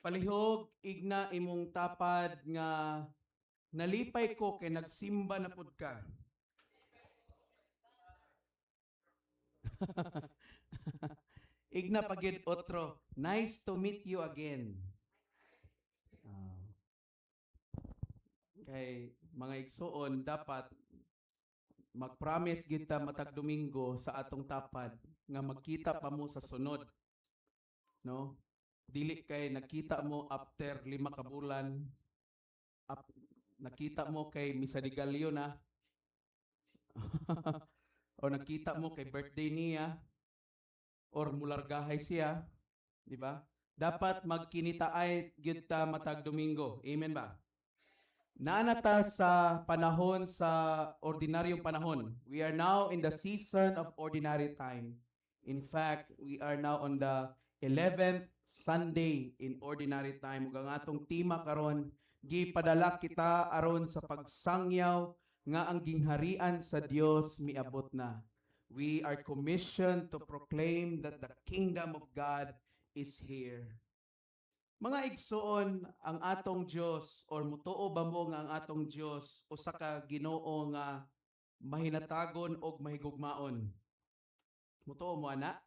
Palihog igna imong tapad nga "Nalipay ko kay nagsimba na pud ka." Igna pagid otro, "Nice to meet you again." Ah. Kay mga igsuon, dapat mag-promise kita matag Domingo sa atong tapad nga magkita pa mo sa sunod. No? Dili kay nakita mo after 5 ka bulan, nakita mo kay Misa de Gallo na o nakita mo kay birthday niya or mulargahay siya, di ba? Dapat magkinitaay gyud ta matag Domingo. Amen ba? Naa ta sa panahon sa ordinaryong panahon. We are now in the season of ordinary time. In fact, we are now on the 11th Sunday in ordinary time. Ug ang atong tema karon, gipadala kita aron sa pagsangyaw nga ang gingharian sa Dios miabot na. We are commissioned to proclaim that the kingdom of God is here. Mga igsoon, ang atong Dios, or mutuo ba mo nga ang atong Dios usa ka Ginoo nga mahinatagon og mahigugmaon? Mutuo mo ana?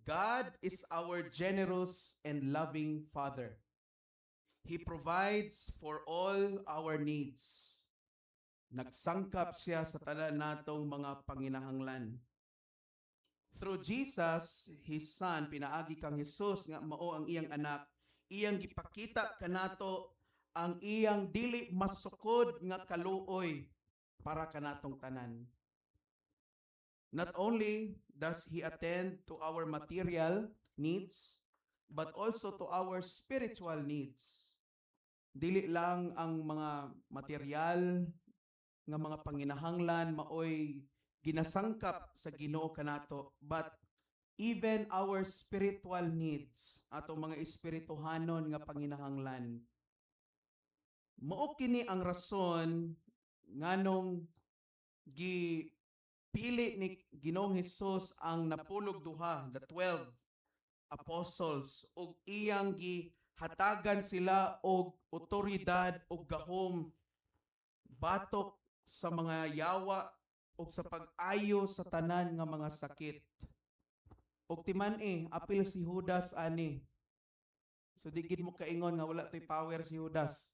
God is our generous and loving Father. He provides for all our needs. Nagsangkap siya sa tanan natong mga panginahanglan. Through Jesus, His Son, pinaagi kang Jesus nga mao ang iyang anak, iyang gipakita kanato ang iyang dili masukod nga kaluoy para kanatong tanan. Not only does He attend to our material needs, but also to our spiritual needs. Dili lang ang mga material nga mga panginahanglan maoy ginasangkap sa Ginoo kanato, but even our spiritual needs, atong mga espirituhanon nga panginahanglan. Mao kini ang rason nganong gipili ni Ginoong Hesus ang 12, the 12 apostles, ug iyang gihatagan sila og otoridad ug gahom batok sa mga yawa ug sa pag-ayo sa tanan nga mga sakit. Ug timan-i, apil si Judas ani. So di gid mo kaingon nga wala toy power si Judas.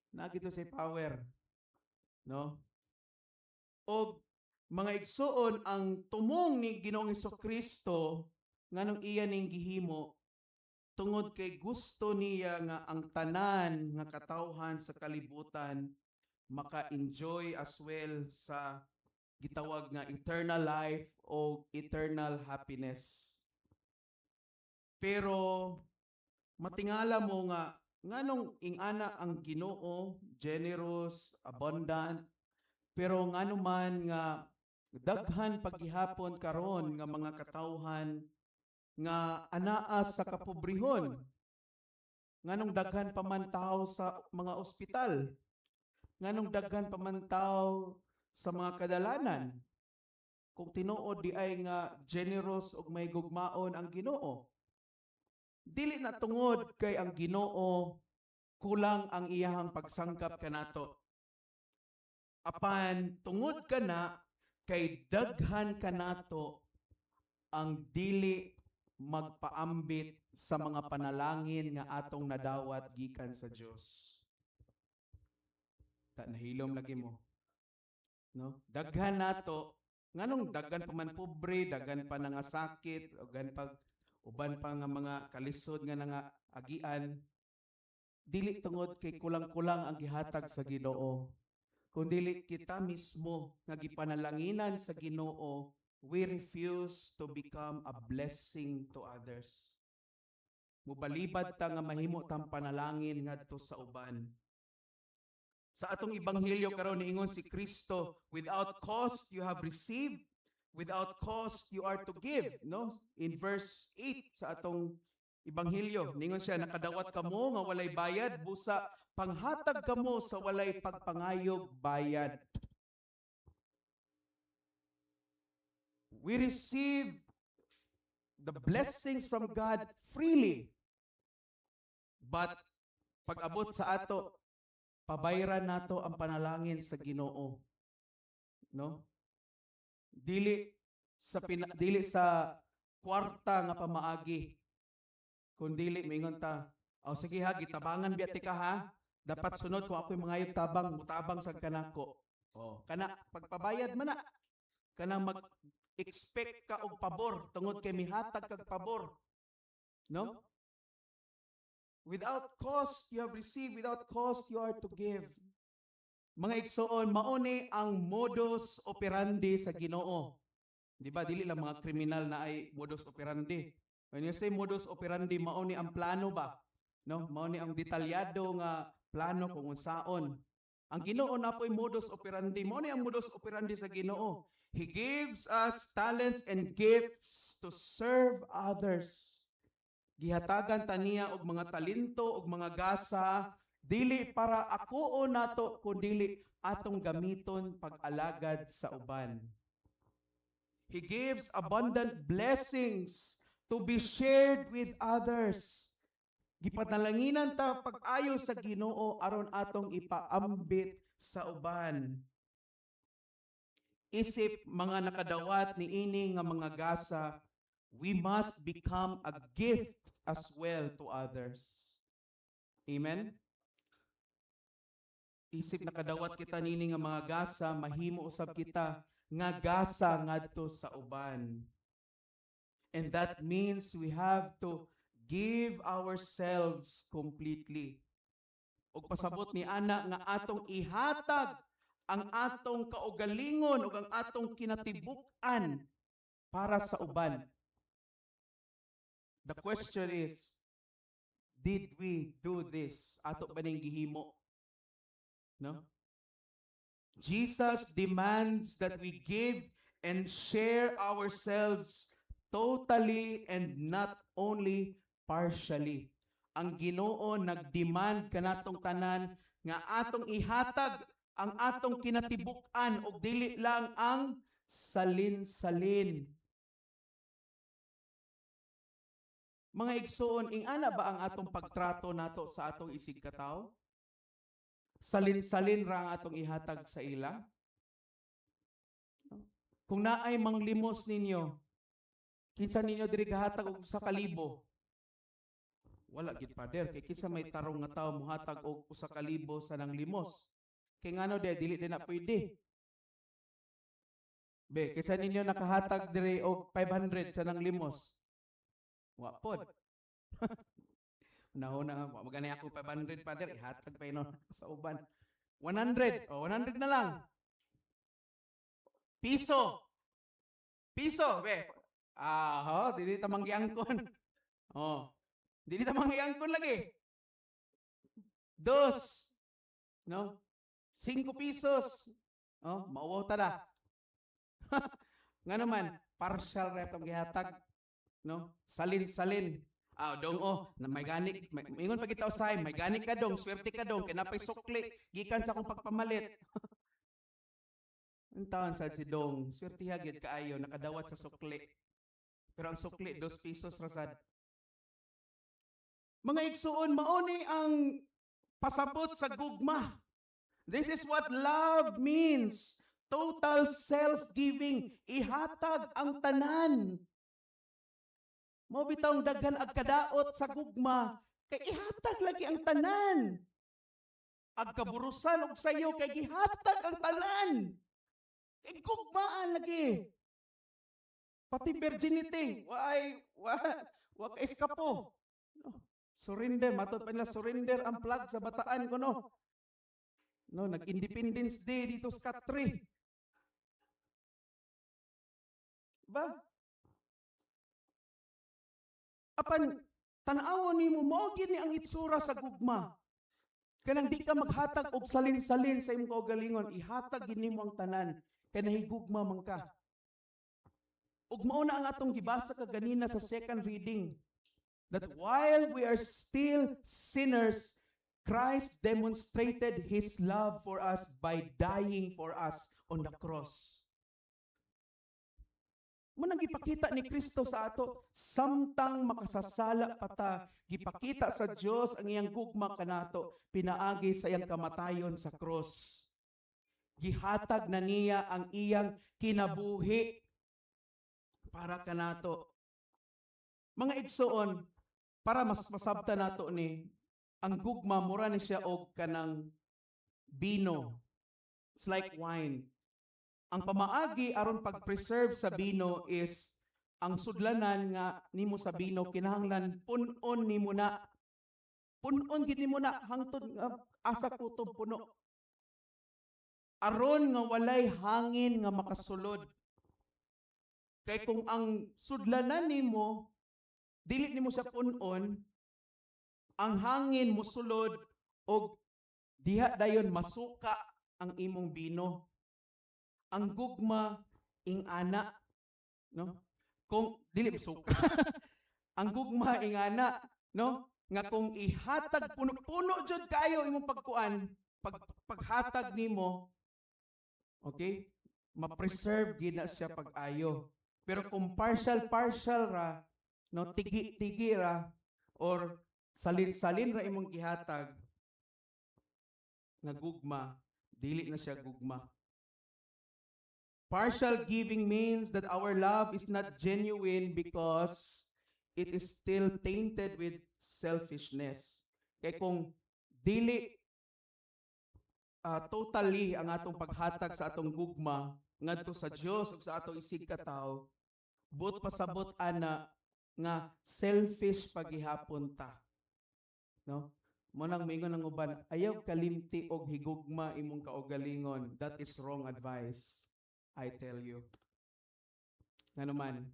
Naa gyud to siya'y power. No? Og mga igsuon, ang tumong ni Ginoong Kristo nganong iya ning gihimo, tungod kay gusto niya nga ang tanan nga katawhan sa kalibutan maka-enjoy as well sa gitawag nga eternal life o eternal happiness. Pero matingala mo nga nganong ingana ang Ginoo, generous, abundant, pero ngano man nga daghan paghihapon karon nga mga katawhan nga anaa sa kapobrehon? Nganong daghan pa man tao sa mga ospital? Nganong daghan pa man tao sa mga kadalanan? Kung tinuod diay nga generous ug may gugmaon ang Ginoo. Dili na tungod kay ang Ginoo kulang ang iyahang pagsangkap kanato. Apan tungod kana kay daghan kanato ang dili magpaambit sa mga panalangin nga atong nadawat gikan sa Dios. Ta nahilom lagi mo. No? Daghan nato, nganong daghan pa man pobre, daghan pa nga sakit, daghan pa uban pa nga mga kalisod nga nga agian? Dili tungod kay kulang-kulang ang gihatag sa Ginoo, kundili kita mismo nga gipanalanginan sa Ginoo, we refuse to become a blessing to others. Mubalibad ta nga mahimo tang panalangin ngadto sa uban. Sa atong ebanghelyo karon, niingon si Kristo, "Without cost you have received, without cost you are to give," no? In verse 8 sa atong ebanghelyo, niingon siya, "Nakadawat kamo nga walay bayad, busa panghatag kamo sa walay pagpangayog bayad." We receive the blessings from God freely. But pag-abot sa ato, pabayran nato ang panalangin sa Ginoo. No? Dili sa kwarta nga pamaagi. Kun dili maingon ta, "Oh, sige ha, gitabangan biya tika ha. Dapat sunod kung ako'y mangayog tabang, mutabang sad kanako." Oh, kana pagpabayad man na. Kanang mag-expect ka og pabor tungod kay mihatag kag pabor. No? Without cost you have received, without cost you are to give. Mga igsoon, mao ni ang modus operandi sa Ginoo. Di ba? Dili lang mga kriminal na ay modus operandi. When you say modus operandi, mao ni ang plano ba? No? Mao ni ang detalyado nga plano kung unsaon. Ang Ginoo na po'y modus operandi. Mao ni ang modus operandi sa Ginoo. He gives us talents and gifts to serve others. Gihatagan ta niya og mga talento og mga gasa dili para ako nato, kundili atong gamiton pag-alagad sa uban. He gives abundant blessings to be shared with others. Gipanalanginan ta pag-ayo sa Ginoo aron atong ipaambit sa uban. Isip mga nakadawat niini nga mga gasa, we must become a gift as well to others. Amen? Isip nakadawat kita nini nga mga gasa, mahimo usab kita nga gasa ngadto sa uban. And that means we have to give ourselves completely. Og pasabot ni ana nga atong ihatag ang atong kaugalingon ug ang atong kinatibuk-an para sa uban. The question is, did we do this? Ato ba ning gihimo? No? Jesus demands that we give and share ourselves totally and not only partially. Ang Ginoo nagdemand kanatong tanan nga atong ihatag ang atong kinatibuk-an ug dili lang ang salin-salin. Mga igsoon, ingana ba ang atong pagtrato nato sa atong isigkatawo? Salin-salin ra ang atong ihatag sa ila? Kung naay manglimos ninyo, kinsa ninyo diri gahatag og 1,000? Wala gid, Pader, kay kinsa may tarong nga tawo mohatag og 1,000 sa nang limos? Kay ngano de dili din na pwede? Be, kinsa ninyo nakahatag diri og 500 sa nang limos? Wa pod. Nahuna nga, magani ako 500, Pader, ihatag pa ino sa uban. 100, oh, 100 na lang. Piso. Piso, be. Ah, ho, dili ta manggiangkon. Oh. Dili ta manggiangkon lagi. Dos. No? 5 pesos. Oh, mauwaw ta na. Nga naman, partial ra itong gihatag. No? Salin-salin. Ah, dong, oh, na may gani, may, ingon pa kita usay, may gani ka dong, swerte ka dong, kay napay sukli gikan sa akong pagpamalit. Ang taon sad si dong, swerte gyud kaayo nakadawat sa sukli. Pero ang sukli 2 pesos ra sad. Mga igsuon, mao ni ang pasabot sa gugma. This is what love means. Total self-giving. Ihatag ang tanan. Mao bitawng daghan ag kadaot sa gugma kay ihatag lagi ang tanan. Ag kaburusan og sayo kay gihatag ang tanan. Kay gugmaan lagi. Pati virginity, why wa wa ka eskapo. No. Surrender, matod pa nila surrender ang flag sa Bataan kuno. No, nag-Independence Day dito sa Katri. Ba? Apan tan-awon nimo, mao gyud ni ang itsura sa gugma. Kanang di ka maghatag og salin-salin sa imong kaugalingon, ihatag gyud nimo ang tanan kay nahigugma man ka. Ug mao na ang atong gibasa kaganina sa second reading, that while we are still sinners, Christ demonstrated His love for us by dying for us on the cross. Mao nang gipakita ni Kristo sa ato, samtang makasasala pa ta, gipakita sa Dios ang iyang gugma kanato pinaagi sa iyang kamatayon sa krus. Gihatag na niya ang iyang kinabuhi para kanato. Mga igsoon, para mas masabta nato ni, ang gugma mura ni siya og kanang bino. It's like wine. Ang pamaagi aron pag-preserve sa bino is ang sudlanan nga nimo sa bino kinahanglan pun-on nimo na. Pun-on gid nimo na hangtod nga asa kutob puno. Aron nga walay hangin nga makasulod. Kay kung ang sudlanan nimo dili nimo siya pun-on, ang hangin musulod og diha dayon masuka ang imong bino. Ang gugma ingana, no? Kung dili masuka. Ang gugma ingana, no? Nga kung ihatag puno-puno jud kayo imong pagkuan, paghatag nimo, okay? Ma-preserve gid na siya pag-ayo. Pero kung partial partial ra, no, tigi-tigi ra or salin-salin ra imong gihatag nga gugma, dili na siya gugma. Partial giving means that our love is not genuine because it is still tainted with selfishness. Kay kung dili totally ang atong paghatag sa atong gugma ngadto sa Dios ug sa atong isigkatawo, buot pasabot ana nga selfish pagihapon ta. No? Mao nang mingon ang uban, "Ayaw kalimti og higugma imong kaugalingon." That is wrong advice, I tell you. Ngano man,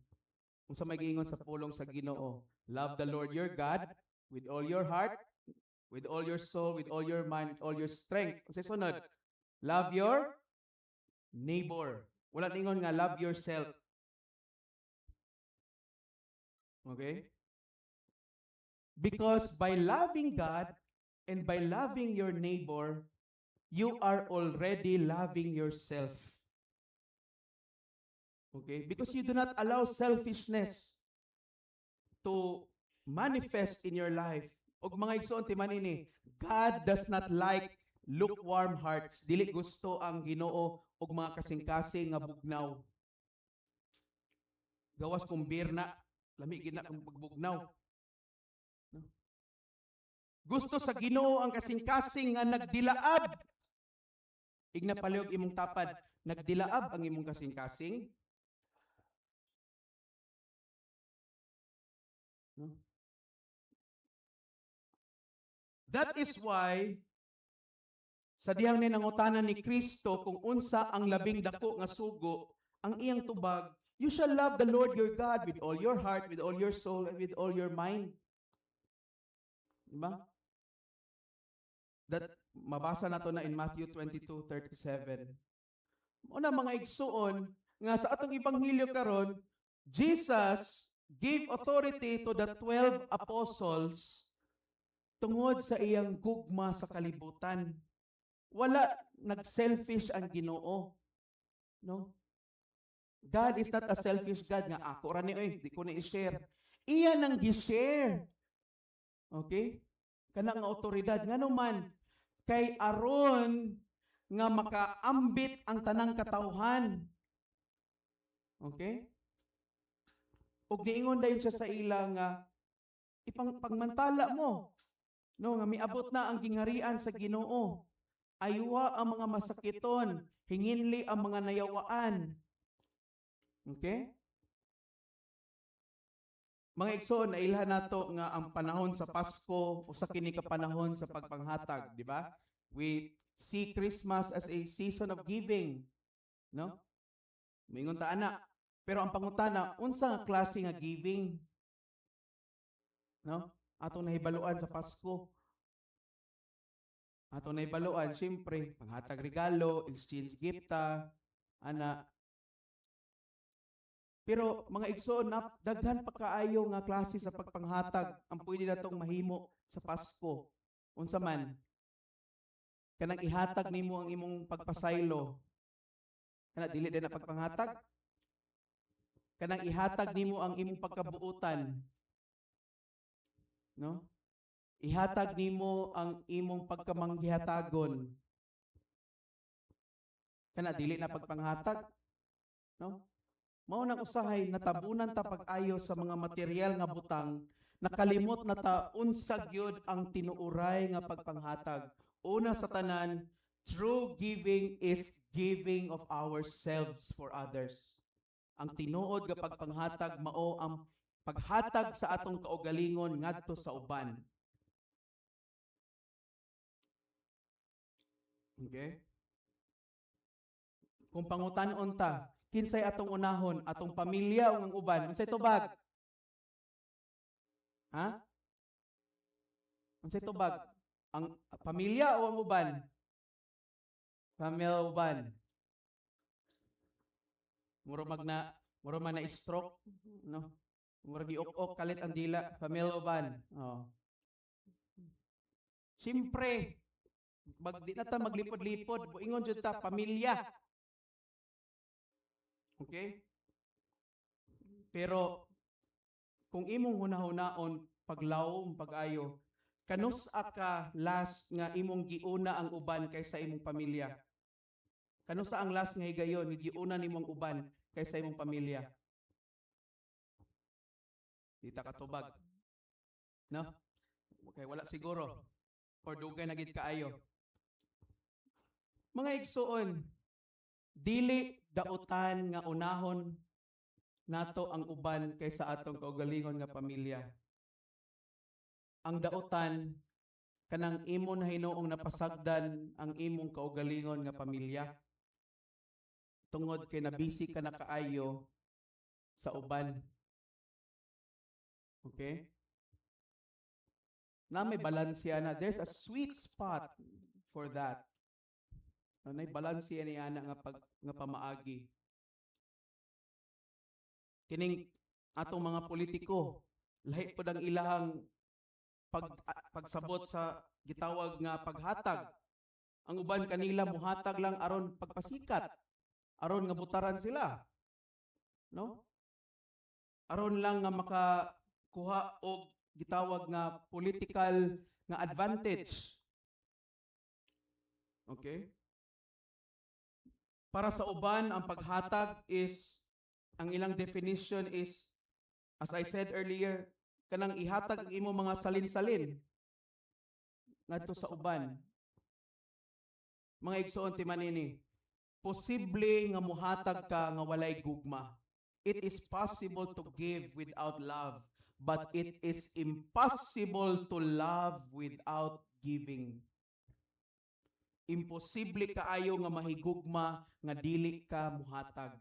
unsa may giingon sa pulong sa Ginoo? "Love the Lord your God with all your heart, with all your soul, with all your mind, with all your strength." Unsa sunod? "Love your neighbor." Wala ningon nga "Love yourself." Okay? Because by loving God and by loving your neighbor, you are already loving yourself. Okay? Because you do not allow selfishness to manifest in your life. Og mga igsoon, timan ini, God does not like lukewarm hearts. Dili gusto ang Ginoo og mga kasing-kasing nga bugnaw. Gawas kung beer na, lami gid na kung pagbugnaw. No? Gusto sa Ginoo ang kasing-kasing nga nagdilaab. Igna palihog imong tapad, nagdilaab ang imong kasing-kasing. No? That is why sa dihang ninangutanan ni Kristo kung unsa ang labing dako nga sugo, ang iyang tubag, "You shall love the Lord your God with all your heart, with all your soul, and with all your mind." Diba? That mabasa nato na in Matthew 22:37. Una, mga igsuon, nga sa atong ebanghelyo karon, Jesus gave authority to the 12 apostles tungod sa iyang gugma sa kalibutan. Wala nag-selfish ang Ginoo. No? God is not a selfish God nga ako ra ni oy, di ko ni i-share. Iya nang gi-share. Okay? Kana nga otoridad, ngano man, kay aron nga makaambit ang tanang katawhan. Okay? Ug niingon dayon siya sa ila nga ipang pagmantala mo, no, nga miabot na ang gingharian sa Ginoo. Ayuha ang mga masakiton, hinginli ang mga nayawaan. Okay? Mga igsoon, nailhan nato nga ang panahon sa Pasko usa kini ka panahon sa pagpanghatag, di ba? We see Christmas as a season of giving, no? Moingon ta ana. Pero ang pangutana, unsa nga klase nga giving? No? Atong nahibaluan sa Pasko. Atong nahibaluan, syempre, panghatag regalo, exchange gift ta, ana. Pero mga igsoon, na, daghan pa kaayo nga klase sa pagpanghatag ang pwede natong mahimo sa Pasko. Unsa man? Kanang ihatag nimo ang imong pagpasaylo. Kana dili din na pagpanghatag. Kanang ihatag nimo ang imong pagkabuutan. No? Ihatag nimo ang imong pagkamanghihatagon. Kana dili na pagpanghatag. No? Mao nang usahay natabunan ta pag-ayo sa mga material nga butang, nakalimot na ta unsa gyud ang tinuuray nga pagpanghatag. Una sa tanan, true giving is giving of ourselves for others. Ang tinuod nga pagpanghatag mao ang paghatag sa atong kaugalingon ngadto sa uban. Okay? Kung pangutan-on ta, kinsay atong unahon, atong pamilya o ang uban? Unsay tubag? Ha? Unsay tubag? Ang pamilya o ang uban? Pamilya o uban? Mura magna, mura man na stroke, no? Mura giuk-ok kalit ang dila, pamilya o uban. Oh. Siyempre, di na ta maglipod-lipod, buingon jud ta pamilya. Okay? Pero kung imong hunahunahon paglawom pag-ayo, kanus-a ka last nga imong giuna ang uban kaysa imong pamilya? Kanus-a ang last nga higayon nga giuna nimo ang uban kaysa imong pamilya? Di ta katubag. No? Okay, wala siguro. Or dugay na gid kaayo. Mga igsuon, dili dautan nga unahon nato ang uban kaysa atong kaugalingon nga pamilya. Ang dautan, kanang imo na hinuong napasagdan ang imong kaugalingon nga pamilya. Tungod kay nabisi ka na kaayo sa uban. Okay? Na may balanse na. There's a sweet spot for that. No, nay balanse ni ana nga pag nga pamaagi. Kining atong mga politiko, lahi pod ang ilahang pagsabot sa gitawag nga paghatag. Ang uban kanila muhatag lang aron pagpasikat, aron nga butaran sila. No? Aron lang nga makakuha og gitawag nga political nga advantage. Okay? Para sa uban, ang paghatag is, ang ilang definition is, as I said earlier, kanang ihatag ang imong mga salin-salin ngadto sa uban. Mga igsoon, timan ini, posible nga muhatag ka nga walay gugma. It is possible to give without love, but it is impossible to love without giving. Imposible kaayo nga mahigugma nga dili ka muhatag.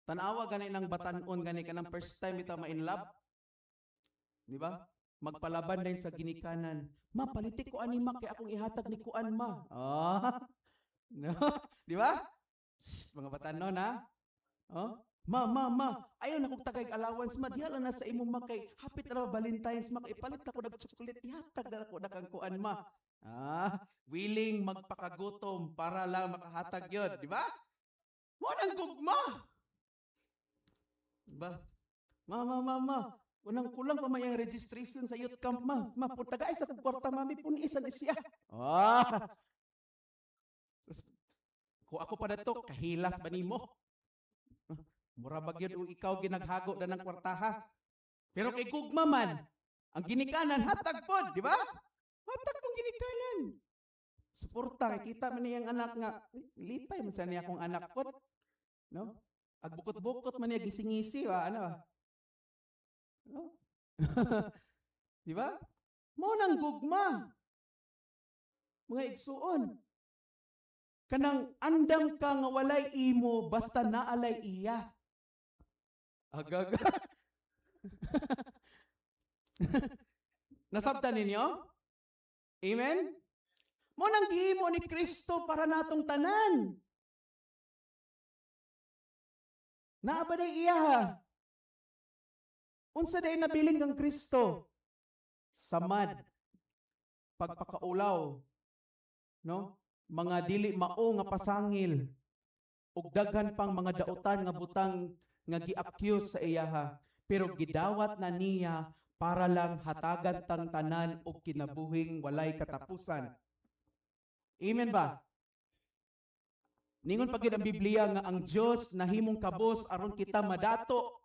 Tanawa gani ng batan-on gani kanang first time ita ma-in love. Di ba? Magpalaban din sa ginikanan. "Ma, paliti ko ani, ma, kay akong ihatag ni kuan, ma." Ah. No? Di ba? Shh, mga batan-on ha. Oh? "Ma, ma, ma, ayaw na kong tagay allowance, ma. Diha lang na sa imong, ma, kay hapit na Valentine's, ma. Kay ipalit ako nag chocolate, ihatag na ako nakang kuan, ma." Ah, willing magpakagutom para lang makahatag yon, di ba? Mo nang gugma. Di ba? "Ma, ma, ma, ma. Unang kulang pa may ang registration sa youth camp, ma. Ma, tagay sa kong kwarta, mami, puni sa siya." Ah. Kung ako pa na to, kahilas ba nimo? Mura ba gyud og ikaw ginaghago na ng kwartaha? Pero kay gugma man, ang ginikanan hatag pod, di ba? Hatag pong ginikanan. Suporta kay kita man niyang anak nga lipay man sa niya akong anak pod. No? Ag bukot-bukot man niya gisingisi ba ano ba? No? Di ba? Mao nang gugma. Mga igsuon. Kanang andam ka nga walay imo basta naalay iya. Agaga. Nasabtan ninyo? Amen? Mo nang gihimo ni Kristo para natong tanan. Naa ba day iya? Unsa day nabilin kang Kristo? Samad, pagpakaulaw, no? Mga dili mao nga pasangil, ug daghan pang mga dautan nga butang nga gi-accuse sa iyaha, pero gidawat na niya para lang hatagan tang tanan og kinabuhing walay katapusan. Amen ba? Ningon pa gid ang Biblia nga ang Dios nahimong kabos aron kita madato.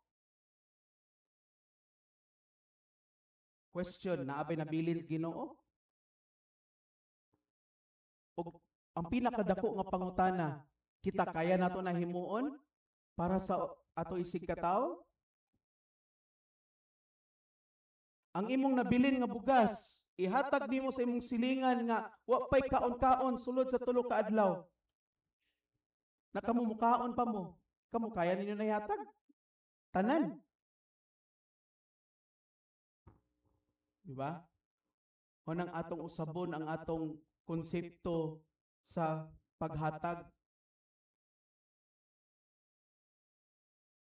Question, naa bay nabilin sa Ginoo? Og ang pinakadako nga pangutana, kita kaya nato na himuon para sa ato isig katawo? Ang imong nabilin nga bugas, ihatag nimo sa imong silingan nga wa pay kaon-kaon sulod sa 3 ka adlaw. Nakamumukaon pa mo. Kamo kaya ninyo na ihatag? Tanan. Di ba? O nang atong usabon ang atong konsepto sa paghatag.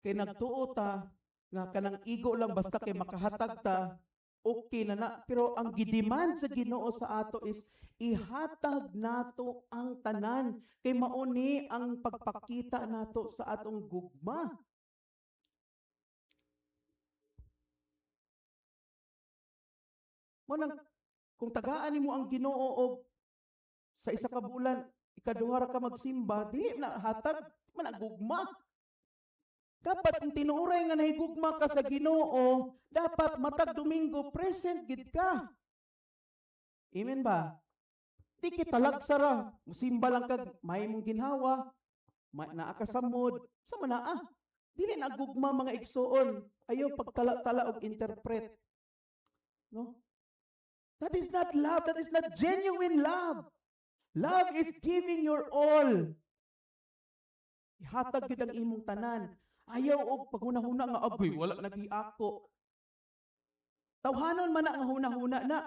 Kay nagtuo ta nga kanang igo lang basta kay makahatag ta, okay na na. Pero ang gidemand sa Ginoo sa ato is ihatag nato ang tanan kay mauni ang pagpakita nato sa atong gugma. Mo nang kung tagaan nimo ang Ginoo og sa isa ka bulan ikaduha ra ka magsimba, dili na hatag, di man na gugma. Dapat kung tinuoray nga nahigugma ka sa Ginoo, dapat matag Domingo present gid ka. Amen ba? Di kita lagsara, musimba lang kag may mong ginhawa, naa ka sa mood, sa manaa. Dili na gugma, mga igsuon. Ayaw pagtala-tala og interpret. No? That is not love. That is not genuine love. Love is giving your all. Ihatag gyud ang imong tanan. Ayaw og paghuna-huna nga agoy wala nagiako. Tawhanon man na nga huna-huna na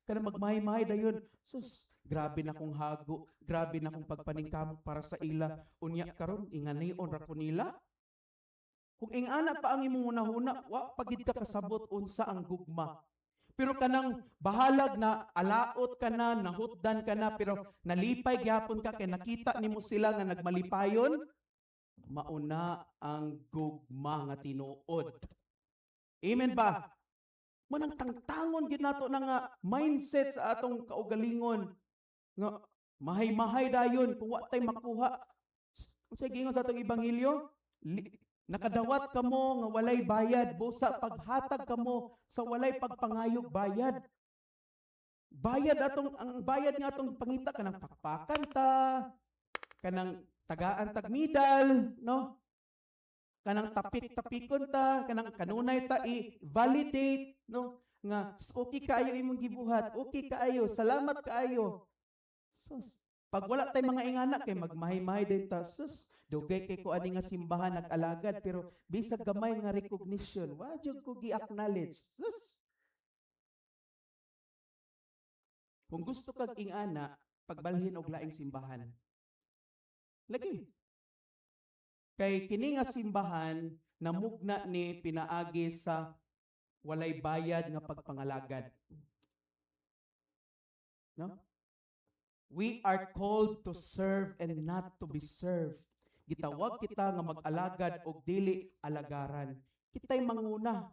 kana magmahay-mahay dayon. Sus, grabe na kong hago, grabe na kong pagpaningkamot para sa ila. Unya karon inganion ra ko nila. Kung ingana pa ang imong hunahuna, wa pa gid ka kasabot unsa ang gugma. Pero kanang bahalag na alaot ka na, nahutdan ka na, pero nalipay gyapon ka kay nakita nimo sila nga nagmalipayon, mauna ang gugma nga tinuod. Amen ba? Manang tangtangon gid nato na nga mindset sa atong kaugalingon nga mahay-mahay dayon kung wa tay makuha. Unsay giingon sa atong ebanghelyo? Nakadawat kamo nga walay bayad, busa paghatag kamo sa walay pagpangayog bayad. Bayad atong ang bayad nga atong pangita kanang pakpakan ta, kanang tagaan tag medal, no? Kanang tapik-tapikon ta, kanang kanunay ta i-validate, no? Nga okay kaayo imong gibuhat, okay kaayo, salamat kaayo. Sus, pag wala tay mga ingana kay magmahay-mahay din ta. Sus, dugay kay ko ani nga simbahan nag-alagad pero bisag gamay nga recognition, wa jud ko gi-acknowledge. Sus. Kung gusto kag ingana, pagbalhin og laing simbahan. Lagi. Kay kini nga simbahan namugna ni pinaagi sa walay bayad nga pagpangalagad. No? We are called to serve and not to be served. Gitawag kita nga mag-alagad og dili alagaran. Kita'y manguna.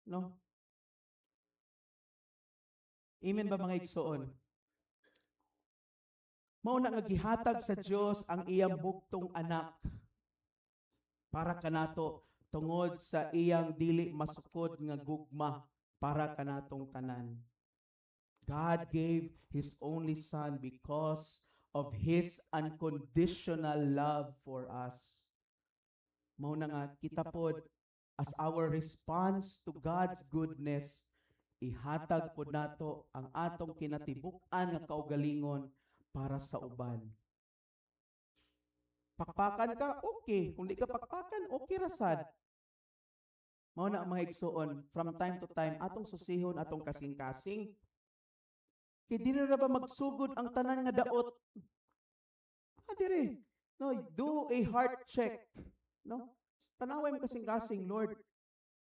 No? Amen ba, mga igsoon? Mao na nga gihatag sa Dios ang iyang bugtong anak para kanato tungod sa iyang dili masukod nga gugma para kanatong tanan. God gave His only Son because of His unconditional love for us. Mao na nga kita pod, as our response to God's goodness, ihatag pod nato ang atong kinatibuk-an nga kaugalingon para sa uban. Pakpakan ka, okay. Kung di ka pakpakan, okay ra sad. Mao na, mga igsuon, from time to time atong susihon atong kasing-kasing. Kay dili ra ba magsugod ang tanan nga daot? Ah, dire. No, do a heart check. No? Tanaway mo kasing-kasing, "Lord,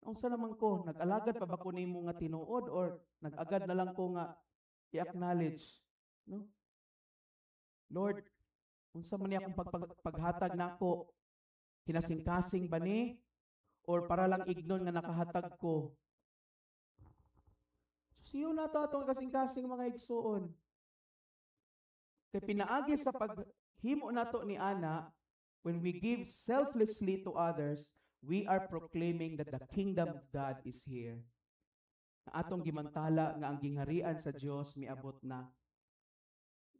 unsa naman ko, nag-alagad pa ba ko nimo nga tinuod or nag-agad na lang ko nga i-acknowledge?" No? Lord, unsa man ni akong paghatag nako? Kinasing-kasing ba ni? Or para lang ignon nga nakahatag ko. Susiyo na to atong kasing-kasing, mga igsuon. Kay pinaagi sa paghimo nato ni ana, when we give selflessly to others, we are proclaiming that the kingdom of God is here. Na atong gimantala nga ang gingharian sa Dios miabot na.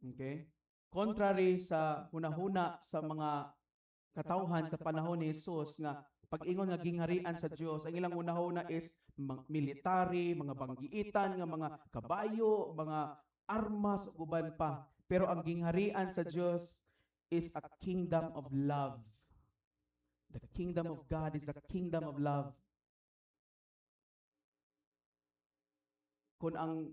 Okay? Contrary sa hunahuna sa mga katawhan sa panahon ni Jesus nga pag-ingon nga gingharian sa Dios, ang ilang hunahuna is military, mga banggiitan nga mga kabayo, mga armas ug uban pa. Pero ang gingharian sa Dios is a kingdom of love. The kingdom of God is a kingdom of love. Kung ang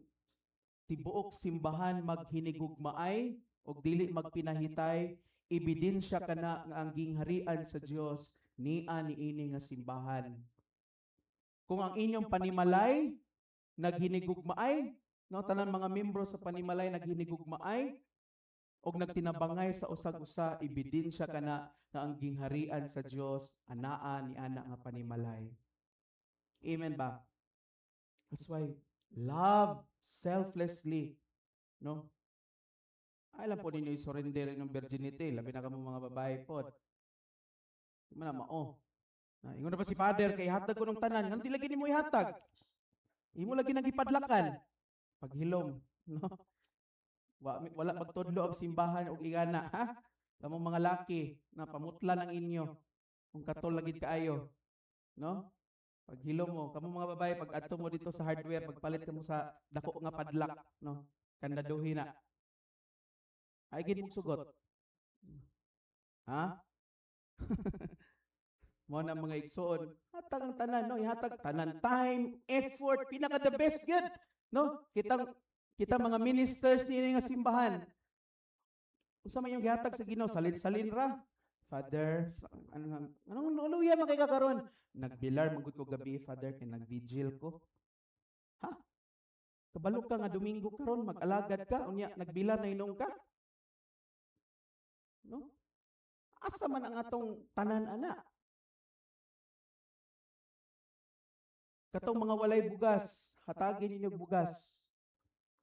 tibuok simbahan maghinigugmaay og dili magpinahitay, ebidensya kana nga ang gingharian sa Dios nia niini nga simbahan. Kung ang inyong panimalay naghinigugmaay, no, tanan mga membro sa panimalay naghinigugmaay og nagtinabangay sa usag-usa, ebidensya kana nga ang gingharian sa Dios anaa ni ana nga panimalay. Amen ba? That's why love selflessly, no? Ay lang po ninyo i-surrender inyong virginity, labi na kamo mga babae pod. Di man na mao. Na, ingon na ba si Father kay ihatag ko ng tanan, nganong di lagi nimo ihatag? Imo lagi nang gipadlakan. Paghilom, no? Wala magtudlo ang simbahan og ingana, ha? Kamong mga laki na pamutlan ang inyo kung katol lagi kaayo, no? Paghilom mo, kamo mga babae, pag adto mo dito sa hardware, pagpalit mo sa dako nga padlock, no? Kandaduhi na. Ay gid mong sugot. Ha? Mo na, mga igsoon, hatag ang tanan, no? Ihatag tanan, time, effort, pinaka the best gyud, no? Kitang kita mga ministers niini nga simbahan. Unsa man yung gihatag sa Ginoo, salin-salin ra. Father, ano anong luya man kay ka karon? Nagbilar man gud ko gabi, Father, kay nagvigil ko. Ha? Kabalo ka nga Domingo karon, mag-alagad ka, unya nagbilar na hinuon ka? No? Asa man ang atong tanan ana? Katong mga walay bugas, hatagin ninyo bugas.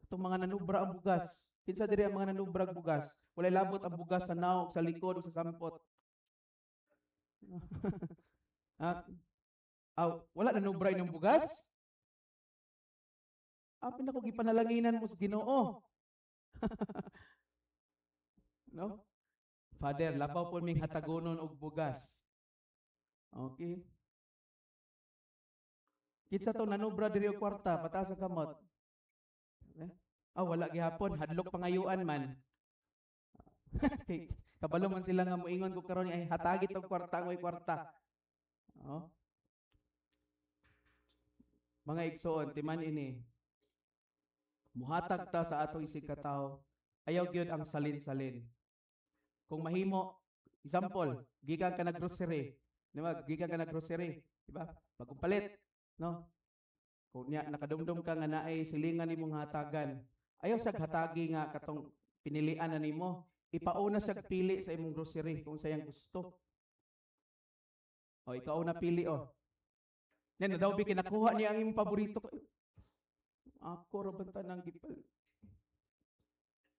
Katong mga nanubra ang bugas. Kinsa diri ang mga nanubrag bugas? Walay labot ang bugas sa naog, sa likod o sa sampot. Ha? Aw, wala nanubra inyong bugas? Apin ako gipanalanginan mo sa Ginoo. No? Father, labaw po ming hatagonon og bugas. Okay. Kinsa to nanubra diri og kwarta, pataas ang kamot. Eh? Ah, wala gihapon, hadlok pangayuan man. Kay kabalo man sila nga moingon ko karon ay hatagi tog kwarta, ngoy kwarta. Oh. Mga igsoon, timan ini. Muhatag ta sa atong isig katawo. Ayaw gyud ang salin-salin. Kung mahimo, example, gikan ka naggrocery, di ba? Gikan ka naggrocery, di ba? Bagong palit, no? Kung niya nakadumdum ka nga naay silingan nimong hatagan, ayaw siya hatagi nga katong pinilian na nimo. Ipauna siya pili sa imong grocery kung sayang gusto. O, ikaw na pili, oh. Yan, na daw bi kinakuha niya ang imong paborito. Ako ra banta nang gipal.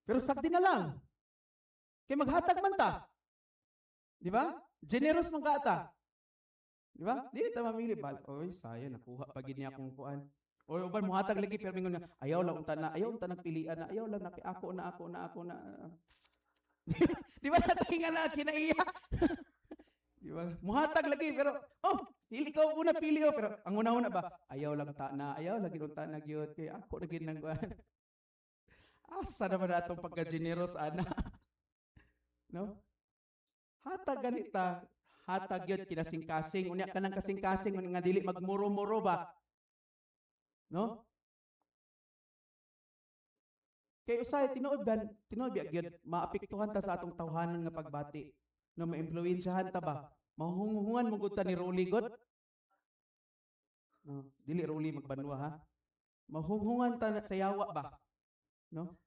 Pero sakti na lang. Kay maghatag man ta. Di ba? Generous man ka ata. Di ba? Dili ta mamili ba? Oy, sayang, nakuha pa gid niya akong kuan. O uban muhatag lagi pero mingon nga ayaw lang unta na, ayaw unta nagpilian na, ayaw lang na ako na, ako na, ako na. Di ba natinga na kinaiya? Di ba? Muhatag lagi pero oh, pili ka una, pili ko, pero ang una-una ba ayaw lang ta na, ayaw lagi unta na gyud kay ako na gid nang kuan. Asa naman na atong pagka-generous ana? No? Hatag ganita, hatag yun kinasing-kasing, unya kanang kasing-kasing unya nga dili magmuro-muro ba? No? Kay usahay tinuod ba, tinuod biya gyud maapektuhan ta sa atong tawhanon nga pagbati. No, maimpluwensyahan ta ba? Mahunghungan mo gud ta ni Rolly god. No, dili Rolly magbanwa ha. Mahunghungan ta sa yawa ba? No?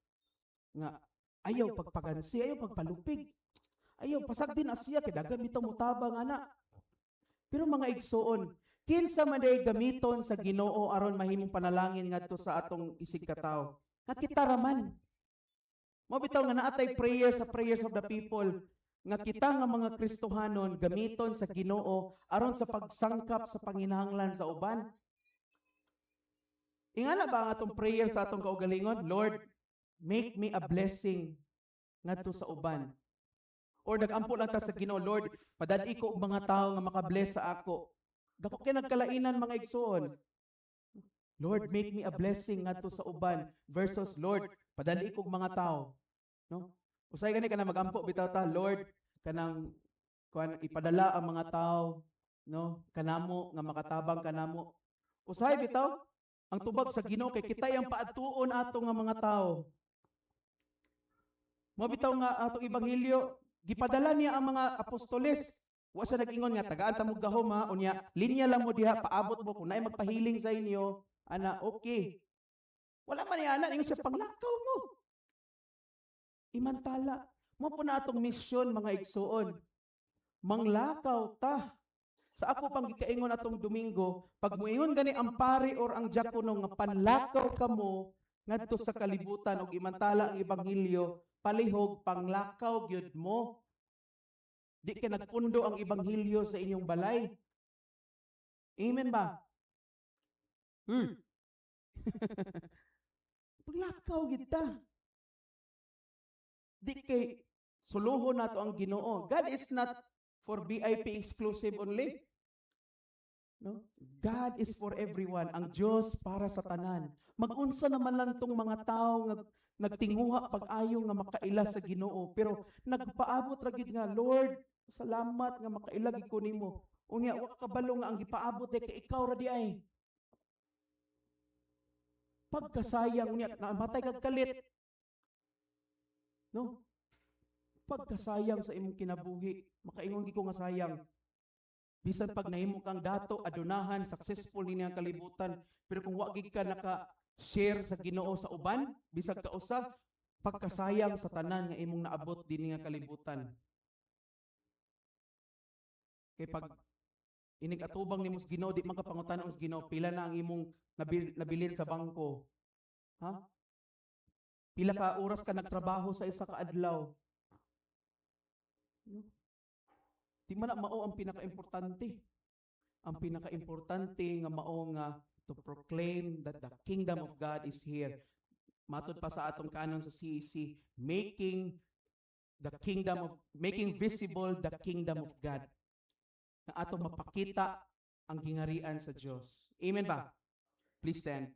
Nga ayaw pagpagansi, ayaw pagpalupig. Ayaw pasagdi na siya kay dagan bitaw motabang ana. Pero mga igsuon, kinsa man day gamiton sa Ginoo aron mahimong panalangin ngadto sa atong isig katawo? Nga kita raman. Mao bitaw nga naa tay prayer sa prayers of the people nga kita nga mga Kristohanon gamiton sa Ginoo aron sa pagsangkap sa panginahanglan sa uban. Ingana ba ang atong prayer sa atong kaugalingon? "Lord, make me a blessing ngadto sa uban." Or nagampo lang ta sa Ginoo, "Lord, padal-i ko og mga tao nga makabless sa ako." Dako kay nagkalainan, mga igsuon. "Lord, make me a blessing ngadto sa uban" versus "Lord, padal-i ko og mga tao." No? Usay gani kana magampo bitaw ta, "Lord, kanang kuan, ipadala ang mga tao, no, kanamo nga makatabang kanamo." Usahay bitaw ang tubag sa Ginoo kay kita yang paadtuon ato nga mga tao. Mao bitaw nga atong ebanghelyo, gipadala niya ang mga apostoles. Wa sa nag-ingon nga tagaan ta mo gahom ha, unya linya lang mo diha, paabot mo kung naay magpahiling sa inyo, ana, okay. Wala man niya ana, ingon siya, "Panglakaw mo. Imantala." Mao po na atong misyon, mga igsuon. Manglakaw ta. Sa ako pang gikaingon atong Domingo, pag muingon gani ang pari or ang diakono nga panlakaw kamo ngadto sa kalibutan ug imantala ang ebanghelyo, palihog panglakaw gyud mo. Di ka nagpundo ang ebanghelyo sa inyong balay. Amen ba? Paglakaw gyud ta. Di kay suluhon nato ang Ginoo. God is not for VIP exclusive only. No? God is for everyone. Ang Diyos para sa tanan. Magunsa naman lang tong mga tao nga nagtinguha pag-ayo nga makaila sa Ginoo, pero nagpaabot ra gyud nga, "Lord, salamat nga makaila gid ko nimo." Unya wa ka kabalo nga ang gipaabot ay kay ikaw ra di ay. Pagkasayang, unya namatay kag kalit. No? Pagkasayang sa imong kinabuhi, makaingon gid ko nga sayang. Bisan pag nahimo kang dato, adunahan, successful nini ang kalibutan, pero kung wa gid ka naka share sa Ginoo sa uban, bisag kausa, pagkasayang sa tanan nga imong naabot dinhi nga kalibutan. Kay pag inig atubang nimo sa Ginoo, di man ka pangutan sa Ginoo, pila na ang imong nabilin sa bangko. Ha? Pila ka oras ka nagtrabaho sa isa ka adlaw? No? Di man na mao ang pinakaimportante. Ang pinakaimportante nga mao nga to proclaim that the kingdom of God is here. Matod pa sa atong canon sa CEC, making visible the kingdom of God. Na atong mapakita ang gingarian sa Dios. Amen ba? Please stand.